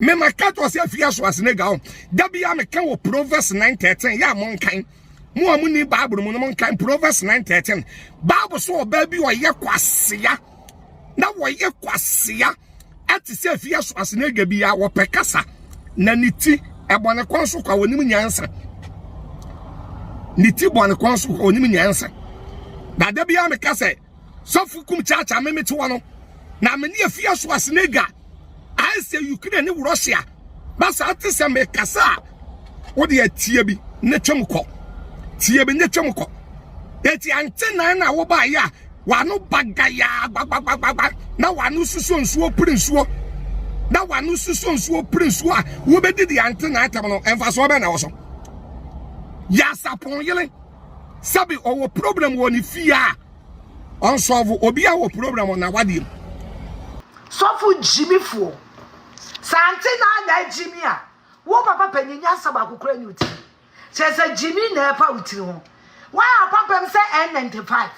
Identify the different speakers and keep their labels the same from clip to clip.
Speaker 1: Me ma ka to sɛ afie aso asene ga o. Da bia me ka wɔ Proverbs 9:13 ya mo nkan. Mo a mo ni Bible mu no mo nkan Proverbs 9:13. Bible so ɔbaa bi ɔyɛ kwasea. Na wɔyɛ kwasea. Ɛte sɛ afie aso asene ga bi a wɔpɛ kasa. Na ne ti ɛbɔ ne kɔn so kwa wɔnim nyansa. Ne ti bɔ ne kɔn so kwa wɔnim nyansa. Na da bia me ka sɛ Sɔfo kum kyaakyaa me mete hɔ no na me ne afia so asenega ayɛ sɛ Ukraine ne Russia ba saa te sɛ mekasa a wode atie bi ne twam kɔ tie bi ne twam kɔ eti ante nan na wobaayɛ a wano bagaya gbagbagbagbagba na wano susuo nsuo pere nsuo na wano susuo nsuo pere nsuo a wobɛdidi ante nan atam no mfasoɔ bɛn na wɔ so yɛ asapɔn yere sɛbi ɔwɔ problem wɔ ne fie a ɔnsɔlvo obi a wɔ problem wɔ n'awadeɛ mu.
Speaker 2: Sɔfo gyimi foɔ. Sɛ ante na na agyimi a, wo papa panyin nyansa baako koraa nni wo tirim. Kyerɛ sɛ gyimi na ɛpa wo tiri ho. Woayɛ apampam sɛ N95.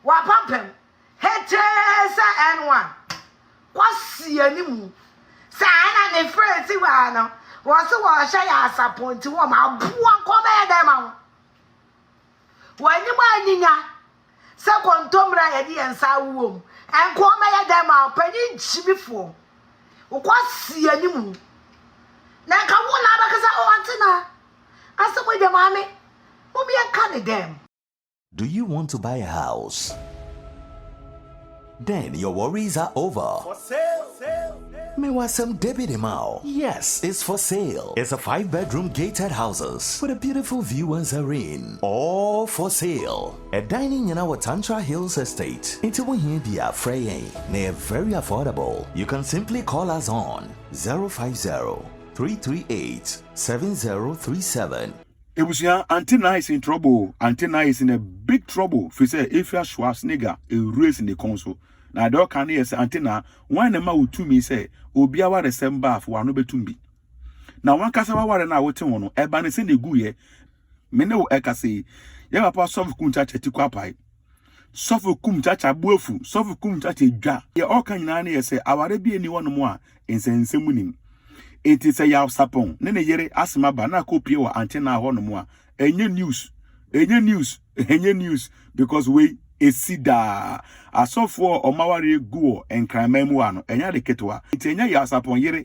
Speaker 2: W'apampam hetee sɛ N1. Kwasi animu. Saa na ne frɛ si hɔ a no, wɔse wɔhyɛ yɛ asapɔn nti wɔn aboa nkɔ bɛyɛ dɛn ma wo? W'anim anyinya sɛ kontommire a yɛde yɛn nsa awowɔ mu. Nkoa mɛyɛ dɛn ma wo panyin gyimifoɔ? Wo kwasi animu. Na nka wo na abɛka sɛ, oh ante na asɛm yi deɛ maame, mom yɛnka ne dɛm.
Speaker 3: Do you want to buy a house? Then your worries are over.
Speaker 4: For sale.
Speaker 3: Mewasem Debbie Mao. Yes, it's for sale. It's a 5-bedroom gated houses with a beautiful view and serene. All for sale. A dining in our Tantra Hills Estate. Into Bia Freying. They are very affordable. You can simply call us on 050 338 7037.
Speaker 5: Ebusua, Auntie Na is in trouble o, Auntie Na is in a big trouble firi sɛ Efia Schwarzenegger ɛwura si ne kɔn so. Na deɛ ɔka no yɛ sɛ Auntie Na, wan na ɛma wo tumi sɛ obi awaresɛm ba a fa w'ano bɛtum bi? Na wankasa w'aware no a wote ho no, ɛba ne sɛ na ɛguiɛ. Me ne wo ɛkasa yi, yɛ papa Sɔfo Kumkyakya ti kɔ apae. Sɔfo Kumkyakya bo afu, Sɔfo Kumkyakya dwa. Deɛ ɔka nyinaa ne yɛ sɛ aware bi nni hɔnom a nsɛnsɛm nnim. Enti sɛ Yaw Sapɔn ne ne yere asɛm aba na akɔpue wɔ Antenna hɔnom a, ɛnyɛ news, ɛnyɛ news, ɛnyɛ news because wei ɛsi daa. Asɔfoɔ a wɔn awareɛ gu wɔ Nkranman mu ha no, ɛnyɛ ade ketewa. Enti ɛnyɛ Yaw Sapɔn yere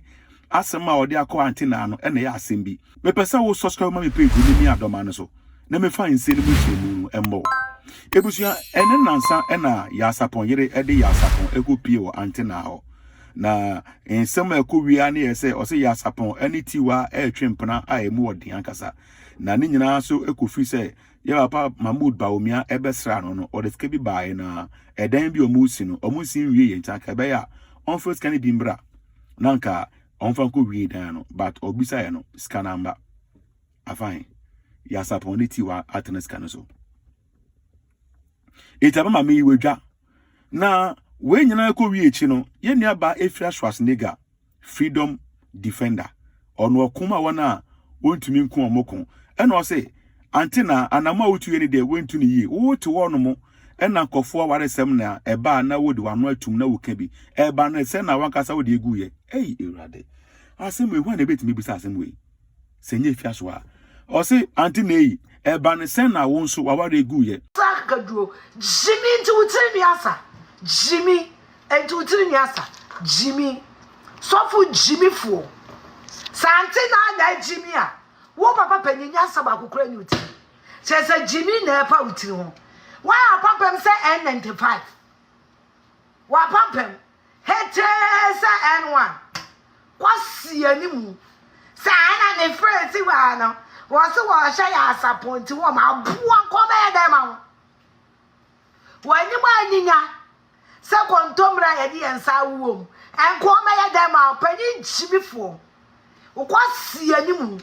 Speaker 5: asɛm a ɔde akɔ Antenna no na ɛyɛ asɛm bi. Mepɛ sɛ wo subscribe ma me page no ne Adɔma no so na mefa nsɛm no mu nkyerɛmu no mmɔ wo. Ebusua, ɛne nnansa na Yaasapɔn yere de Yaasapɔn ɛkɔ pie wɔ Antenaa hɔ. Na nsɛm a ɛkɔ wie ara ne yɛ sɛ ɔsɛ Yaasapɔn ne Tiwa ɛretwe mpena a ɛmu wɔ den ankasa. Na ne nyinaa nso ɛkɔfiri sɛ yɛ papa Mahmood Bawumia ɛbɛsraa no no, ɔde sika bi baeɛ na ɛdan bi a wɔresi no, wɔnsi nwie yɛ nti anka ɛbɛyɛ a ɔmfa sika no bi mbra na anka ɔmfa nkɔ wie dan no but ɔbisaeɛ no sika no amba afan yasapɔn ne tiwa atena sika no so eti abama me yi wadwa na wei nyinaa kɔ wie akyi no yɛn nua ba Efia Schwarzenegger freedom defender ɔno ɔko ma wɔn a wɔntumi nko wɔn ko ɛna ɔse ante na anamo a wotu yɛ ne deɛ wɔntu ne yie wote hɔ nom ɛna nkɔfoɔ awaresɛm na ɛbaa na wode wano atum na woka bi ɛba no sɛ na wankasa wode egu yɛ ei awurade asɛm wei hwan na ebetumi bisa asɛm wei sɛ nyɛ efia so a ɔse ante na eyi ɛba no sɛ na wo nso waware egu yɛ.
Speaker 2: Saa kakaduro gyimi nti wo tiri nwi asa gyimi nti wo tiri nwi asa gyimi sɔfo gyimi foɔ sɛ ante na na gyimi a wo papa panyin nyansa baako kura ni wo tiri Kyerɛ sɛ gyimi na ɛpa wo tiri ho. Woayɛ apampam sɛ N95. W'apampam hetee sɛ N1. Kwasi animu. Saa na ne frɛ si hɔ a no, wɔse wɔhyɛ yɛ asapɔn nti wɔn aboa nkɔ bɛyɛ dɛn ma wo. W'anim anyinya sɛ kontommire a yɛde yɛn nsa awowɔ mu. Nkoa mɛyɛ dɛn ma wo, panyin gyimifoɔ? Wo kwasi anim.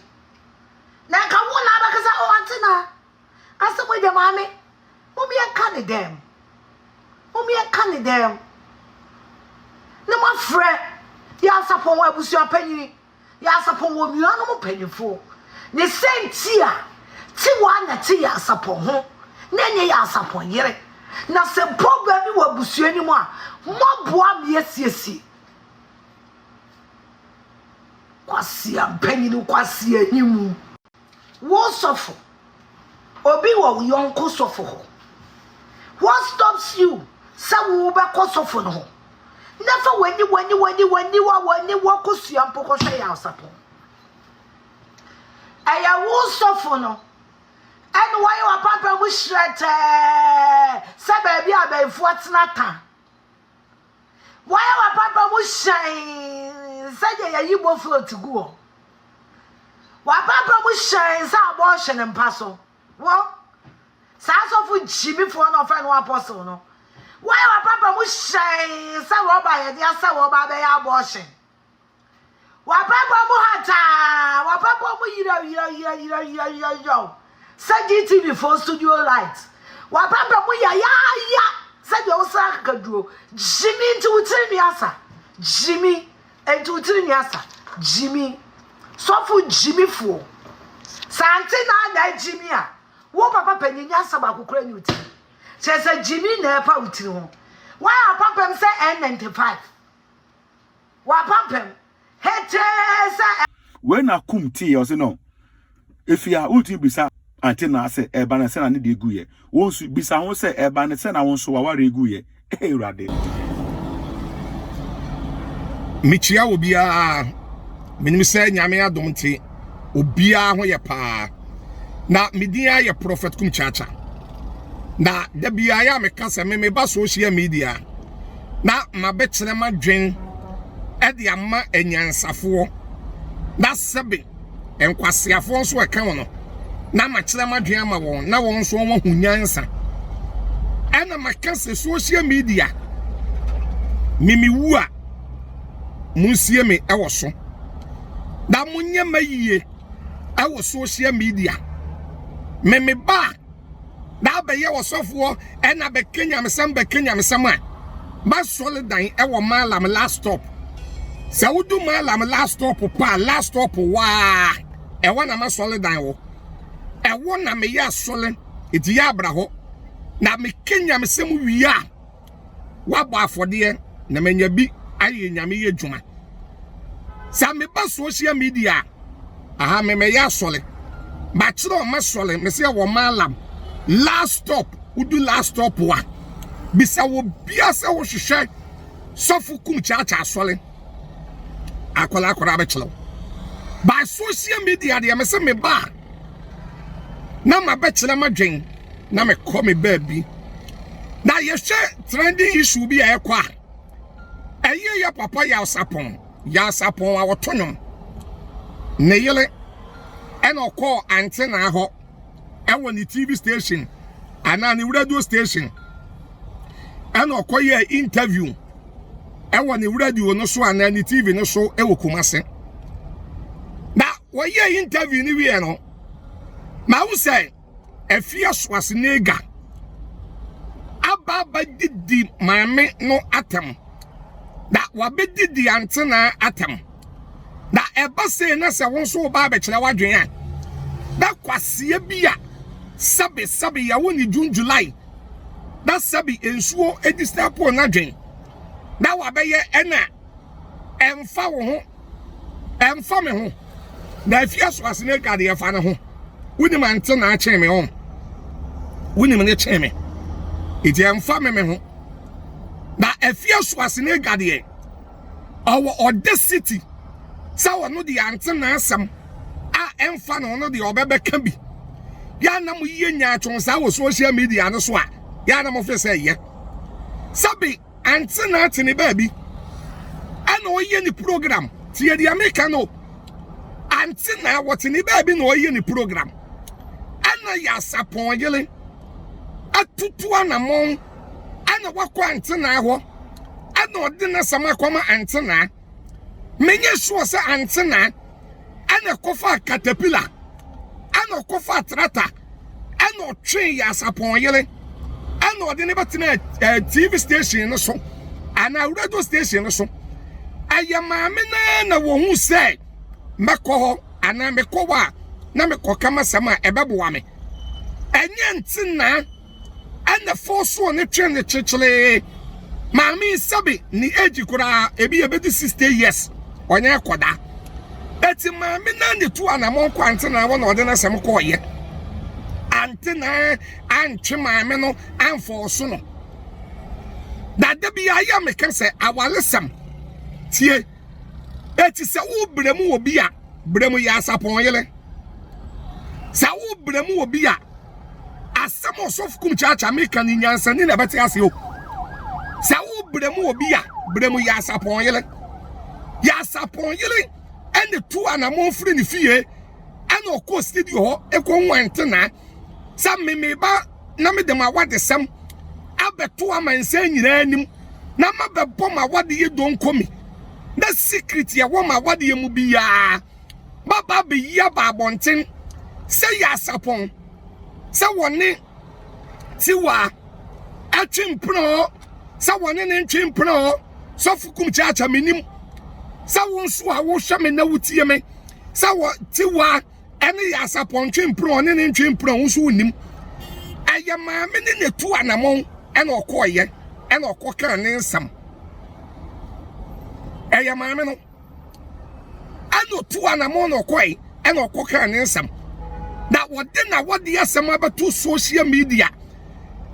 Speaker 2: Na nka wo na abɛka sɛ, oh, ante na asɛm yi deɛ maame, mom yɛnka ne dɛm. Mom yɛnka ne dɛm. Na moafrɛ yɛn asafo abusua panyin. Nyansapɔn wɔ nuanom mpanyimfo ne sɛ nti a Tiwa na te Nyansapɔn ho na ɛnyɛ Nyansapɔn yere. Na sɛ problem bi wɔ abusua no mu a, moaboa me asiesie. Kwasia mpanyin kwasia anim. Wo sɔfo, obi wɔ wo yɔnko sɔfo hɔ. What stops you sɛ wobɛkɔ sɔfo no hɔ na fa w'ani w'ani w'ani w'ani wa w'ani wɔ kosua mpo kɔhwɛ Yawsapɔn. Ɛyɛ wo sɔfo no ɛna wayɛ w'apampam mu hyerɛtɛɛ sɛ baabi a abayifoɔ tena ta. Wɔayɛ w'apampam mu hyɛnn sɛdeɛ yɛyi boflot gu hɔ. W'apampam mu hyɛnn sɛ abɔɔhye ne mpa so. Wo, saa asɔfo gyimifoɔ na ɔfrɛ no apostle no. Wɔayɛ w'apampam mu hyɛnn sɛ rɔba a yɛde asɛ rɔba abɛyɛ abɔɔhye. W'abrabɔ mu hataa, w'abrabɔ mu yerɛw yerɛw yerɛw yerɛw yerɛw yerɛw yerɛw sɛ GTV foɔ studio light. W'abrabɔ mu yayaaya sɛ deɛ wosra akakaduro. Gyimi nti wo tiri nwi asa. Gyimi nti wo tiri nwi asa. Gyimi. Sɔfo gyimi foɔ. Sɛ ante na na agyimi a, wo papa panyin nyansa baako kura ni wo tiri. Kyerɛ sɛ gyimi na ɛpa wo tiri ho. Wayɛ apampam sɛ N95. W'apampam hetee sɛ.
Speaker 5: Wei na kum tee ɔse no efia wontumi bisa ante naa sɛ ɛba ne sɛ na ne deɛ gu yɛ wo nso bisa ho sɛ ɛba ne sɛ na wo nso waware gu yɛ ee awurade.
Speaker 1: Mekyia obiara menim sɛ nyame adom nti obiara ho yɛ paa na me din ayɛ Prophet Kum Chacha na da biara yɛ a meka sɛ me meba social media na mabɛkyerɛ m'adwen de ama anyansafoɔ na sɛbe nkwaseafoɔ nso ɛka wɔn no na makyerɛ m'adwen ama wɔn na wɔn nso wɔn ahu nyansa ɛna maka sɛ social media mimiwu a munsie me ɛwɔ so na monyɛ ma yie ɛwɔ social media meme ba na abɛyɛ ɔsɔfoɔ ɛna bɛka nyamesɛm bɛka nyamesɛm a masɔre dan ɛwɔ malam last stop sɛ wodu malam last stop pa last stop waa ɛwɔ na masɔre dan wɔ ɛwɔ na meyɛ asɔre ɛti yɛ abra hɔ na meka nyamesɛm wie a wabɔ afɔdeɛ na manya bi ayɛ nyame yɛ adwuma sɛ meba social media aha me mɛyɛ asɔre makyerɛ ɔma sɔre me sɛ wɔ malam last stop wodu last stop a bisa wɔ bia sɛ wohwehwɛ sɔfo kum kyaakyaa asɔre akwadaa akwadaa bɛkyerɛw by social media deɛ me sɛ meba a na mabɛkyerɛ madwen na mekɔ me baabi na yɛhwɛ trending issue bi a ɛkɔ a ɛyɛ yɛ papa yawsapɔn yawsapɔn a wɔto nwom ne yere ɛna ɔkɔɔ antenna hɔ ɛwɔ ne tv station anaa ne radio station ɛna ɔkɔyɛɛ interview ɛwɔ ne radio no so anaa ne tv no so ɛwɔ Kumase na wɔyɛɛ interview no wie no ma wo sɛ Afia Schwarzenegger aba abɛdidi maame no atɛm na wabɛdidi antena atɛm na ɛba sei na sɛ wo nso woba abɛkyerɛ w'adwene a na kwaseɛ bi a sɛbe sɛbe yɛwo ne June July na sɛbe nsuo edi sɛ n'adwene na wabɛyɛ ɛna ɛmfa wo ho ɛmfa me ho na afia so ase na adwa deɛ fa ne ho wonim ante na akyɛn me ɔn wonim ne kyɛn me eti ɛmfa me me ho na afia so ase na adwa deɛ ɔwɔ ɔde city sɛ ɔno deɛ ante na asɛm a ɛmfa ne ho no deɛ ɔbɛbɛka bi yɛ na mo yie nyaatwom saa wɔ social media no so a yɛ na mo fɛ sɛ yɛ sɛbi Ante na ate ne baabi ɛna ɔyɛ ne program tie deɛ meka no ante na wɔte ne baabi na ɔyɛ ne program ɛna yɛ asapɔn yele atutu anamɔn ɛna wakɔ ante na hɔ ɛna ɔde n'asɛm akɔma ante na menyɛ sure sɛ ante na ɛna ɛkɔfa katapila ɛna ɔkɔfa trata ɛna ɔtwee yɛ asapɔn yere ɛna ɔde ne bɛtena eh, tv station no so anaa radio station no so ɛyɛ maame naa na wɔhu sɛ mɛkɔ hɔ anaa mekɔ hɔ a na mekɔka m'asɛm a ɛbɛboa me ɛnyɛ nte naa ɛna fɔsoɔ ne twe ne kyekyeree maame sɛbe ne age koraa ebi yɛbɛdi 60 years ɔnyɛ akɔda. Eti maame na ne tu anamɔn kɔ antena hɔ na ɔde n'asɛm kɔɔyɛ. Antena antwe maame no amfɔɔso no. Na da bi ayɛ meka sɛ awalesɛm tie. Eti sɛ wo brɛ mu wɔ bi a brɛ mu yɛ asapɔn yere. Sɛ wo brɛ mu wɔ bi a asɛm ɔsɔfo kum kyaakyaa meka ne nyansani na ɛbɛte ase o. Sɛ wo brɛ mu wɔ bi a brɛ mu yɛ asapɔn yere. Yɛ asapɔn yere ɛna tu anamɔn firi ne fie ɛna ɔkɔ studio hɔ ɛkɔ hu antena sɛ memeba na mede m'awadesɛm abɛto amansan nyinaa anim na mabɛbɔ m'awadeɛ donkomi na secret ɛwɔ m'awadeɛ mu biara baba abɛyi aba abɔnten sɛ yɛ asapɔn sɛ wɔne tiwa ɛtwe mpena hɔ sɛ wɔne ne ntwe mpena hɔ sɔfo kum kyaakya menim sɛ wo nso a wohwɛ me na wotie me sɛ wɔ tiwa ɛne yɛ asapɔn ntwe mpena ɔne ne ntwe mpena wo nso wonim ɛyɛ maame ne na tu anamɔn ɛna ɔkɔɔyɛ ɛna ɔkɔkaa ne nsɛm ɛyɛ maame no ɛna otu anamɔn na ɔkɔe ɛna ɔkɔkaa ne nsɛm na wɔde na wɔde asɛm abɛto social media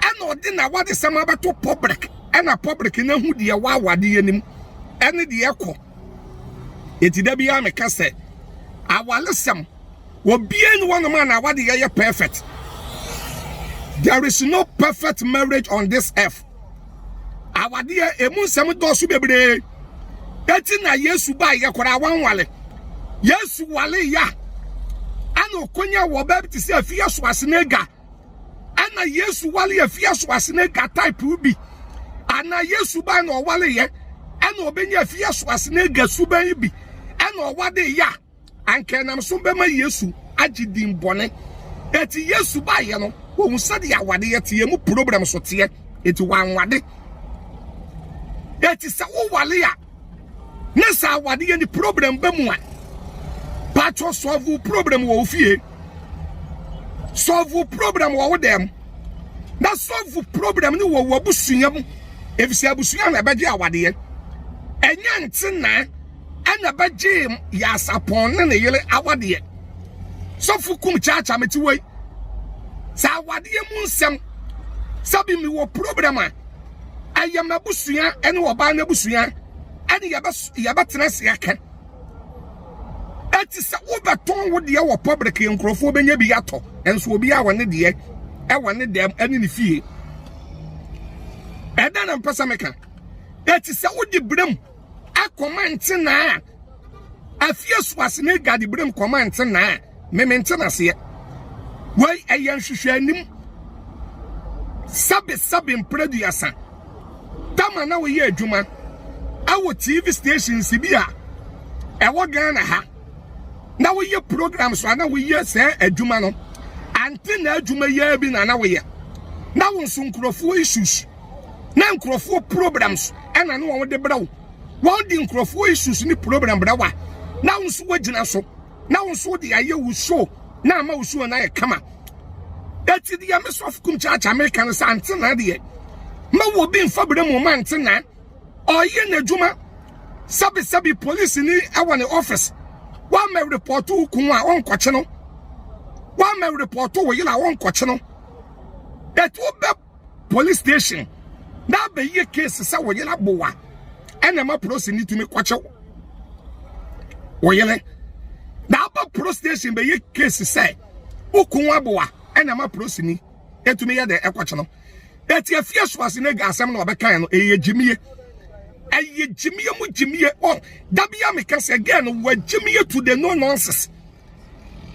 Speaker 1: ɛna ɔde na wɔde asɛm abɛto public ɛna public na hu deɛ wɔawade yɛ nim ɛne deɛ ɛkɔ eti da bi a meka sɛ awalesɛm obiara ni wɔnom a na awade yɛ perfect. There is no perfect marriage on this earth. Awadeɛ emu nsɛm dɔɔso bebree. Eti na Yesu ba yɛ koraa wanwale. Yesu wale ya. Ɛna okonya wɔ baabi te sɛ afie so ase na ega. Ɛna Yesu wale afie so ase na ega type bi. Ana Yesu ba na ɔwale yɛ. Ɛna obenya afie so ase na ega suban bi. Ɛna ɔwade ya. Anka ɛnam so bɛma Yesu agye din bɔne. Eti Yesu baeɛ no, wɔhu sɛdeɛ awadeɛ teɛ mu problem so teɛ. Eti wanwade. Eti sɛ wowale a, ne sɛ awadeɛ ni problem ba mu a, patro solve problem wɔ wo fie. Solve problem wɔ wo dɛm. Na solve problem ne wɔ w'abusua mu. Efisɛ abusua na ɛbɛgye awadeɛ. Ɛnyɛ ntenaa. Ɛna bɛgyee Yasapɔn ne ne yere awadeɛ. Sɔfo kum kyaakyaa me ti wei. Sɛ awadeɛ mu nsɛm, sɛbi mewɔ problem a, ɛyɛ m'abusua ne ɔbaa n'abusua ɛne yɛbɛtena ase aka. Ɛti sɛ wobɛtɔn wo deɛ wɔ public nkurɔfoɔ bɛnya bi atɔ, nso obi a wɔ ne deɛ ɛwɔ ne dɛm ɛne ne fie. Ɛdɛn na mpɛ sɛ meka? Ɛti sɛ wode berɛ mu akɔma ntenaa afie so ase ne gade berem kɔma ntenaa meme ntenaseɛ wei ɛyɛ nhwehwɛ anim sɛbe sɛbe mprɛduasa tama na woyɛ adwuma ɛwɔ tv stations bi a ɛwɔ Ghana ha na woyɛ program so ana woyɛ sɛ adwuma no ante na adwuma yɛ bi na na woyɛ na wo nso nkurɔfoɔ issues na nkurɔfoɔ programs ɛna ne wɔn de brɛ wo wɔn de nkurɔfoɔ issues ne program brɛ wa na wo nso wogyina so na wo nso de ayɛ wo show na ama wo show na ayɛ kama eti deɛ me sɔfo kum kyaakyaa meka no sɛ ante na deɛ ma wɔ bi mfa brɛ mu ma ante na ɔyɛ n'adwuma sɛbisɛbi polisi ni ɛwɔ ne office wɔama report wo kun a ɔnkɔkye no wɔama report wo yere a ɔnkɔkye no etu bɛ police station na abɛyɛ case sɛ wo yere aboa ɛna ma polisi ni tumi kɔkyɛ wo yere na aba police station bɛyɛ case sɛ wo kun aboa ɛna ma polisi ni etumi yɛ dɛ ɛkɔkyɛ no eti afie so ase na asɛm na ɔbɛkan no ɛyɛ gyimie ɛyɛ gyimie mu gyimie ɔ dabia meka sɛ girl no wɔ gyimie to the no nonsense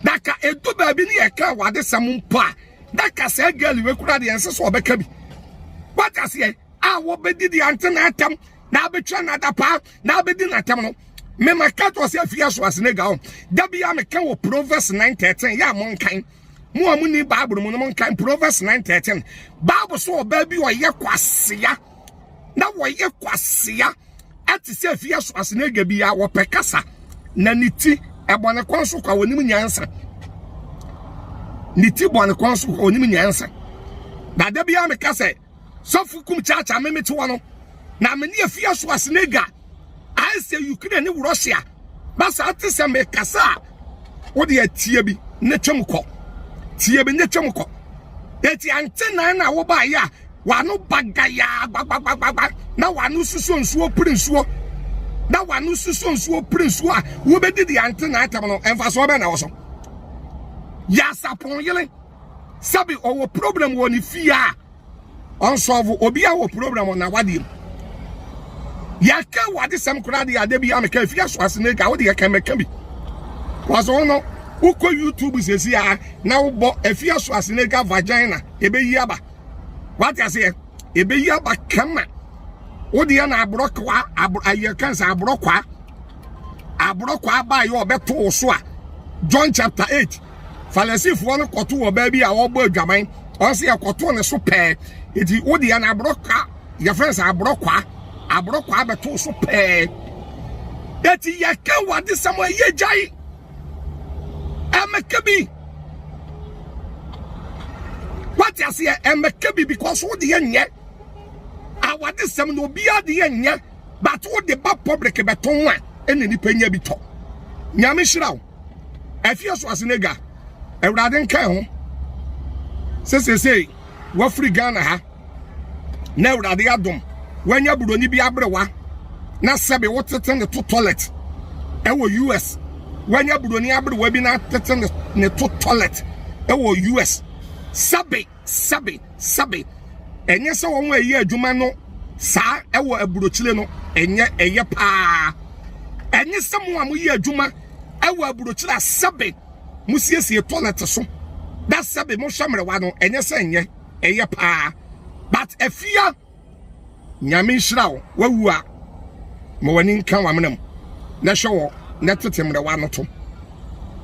Speaker 1: daka edu baabi ne yɛka wade sɛm mpo a daka sɛ girl we kura deɛ ɛnsɛ sɛ ɔbɛka bi wata seɛ a wɔbɛdidi ante na atam na abɛtwa na adapa na abɛdi na atam no mema ka to sɛ afie so ase ne ga o da bia meka wɔ Proverbs 9:13 yɛ a monkan mo a monni Bible mu no monkan Proverbs 9:13 Bible so ɔbaa bi ɔyɛ kwasea na wɔyɛ kwasea ɛte sɛ afie so ase ne ga bi a wɔpɛ kasa na ne ti ɛbɔ ne kɔn so kwa wɔnim nyansa ne ti bɔ ne kɔn so kwa wɔnim nyansa na da bia meka sɛ sɔfo kum kyaakyaa me mete hɔ no na me ne afie so ase ne ga ayɛ sɛ Ukraine ne Russia. Ba saa te sɛ mekasa a, wode atie bi ne twam kɔ. Tie bi ne twam kɔ. Eti ante nan na wobaeɛ a, wano bagayaa gbagbagbagba na wano susuo nsuo pere nsuo na wano susuo nsuo pere nsuo a wobɛdidi ante nan atam no, mfasoɔ bɛn na wɔ so? Yasapɔn yere sɛbi ɔwɔ problem wɔ ne fie a ɔnsɔlvo obi a wɔ problem na wadeɛ mu yɛka wade sɛm koraa deɛ ade bi a meka afi aso ase na ɛga wode yɛka mɛka bi wɔsɛ wo no wokɔ youtube sɛsi a na wobɔ afi aso ase na ɛga vagina ɛbɛyi aba wate aseɛ ɛbɛyi aba kama wodeɛ na aborɔ kwa ayɛ kansa aborɔ kwa aborɔ kwa abaayɛ ɔbɛto wo so a John chapter 8 Farisifoɔ no kɔto ɔbaa bi a ɔrebɔ adwaman ɔsɛ yɛkɔto ne so pɛɛ eti wo deɛ no aborɔ kwa yɛfrɛ sɛ aborɔ kwa aborɔ kwa bɛto so pɛɛ eti yɛka wade sɛm a ɛyɛ gyae ɛmɛka bi wate aseɛ ɛmɛka bi because wo deɛ nyɛ awade sɛm na obiara deɛ nyɛ but wo de ba public bɛtɔn a ɛna nipa nya bi tɔ nyame hyira wo Afie so asenega awurade nka ho sɛ sesei wafiri Ghana ha na awurade adom wanya buroni bi aberewa na sɛbe wotete ne to toilet ɛwɔ US wanya buroni aberewa bi na tete ne to toilet ɛwɔ US sɛbe Sɛbe, sɛbe, ɛnyɛ sɛ wɔn a ɛyɛ adwuma no saa ɛwɔ aburokyire no, ɛnyɛ, ɛyɛ paa. Ɛnyɛ sɛ mo a moyɛ adwuma ɛwɔ aburokyire a sɛbe mosiesie toilet so, da sɛbe mohwɛ mmerewa no, ɛnyɛ sɛ ɛnyɛ, ɛyɛ paa. But afia Nyame nhyira wo, wawu a ma w'ani nka w'amena mu na hwɛ wɔ na tete mmerɛwa no to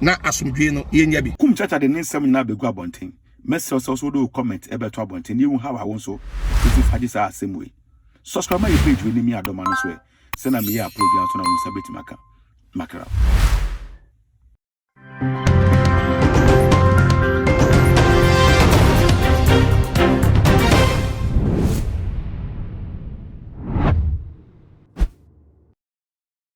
Speaker 1: na asomdwoe no yɛnya bi.
Speaker 5: Kum Chacha de ne nsɛm nyinaa begu abɔnten. Mɛsrɛ wo sɛ wo nso wode wo comment bɛto abɔnten na yɛhu how a wo nso wosi fa gye saa asɛm wei. Subscribe ma yɛ page wei na mia dɔm ano so ɛ. Sɛ na meyɛ upload biara nso na wo nsa bɛtumi aka. Makra.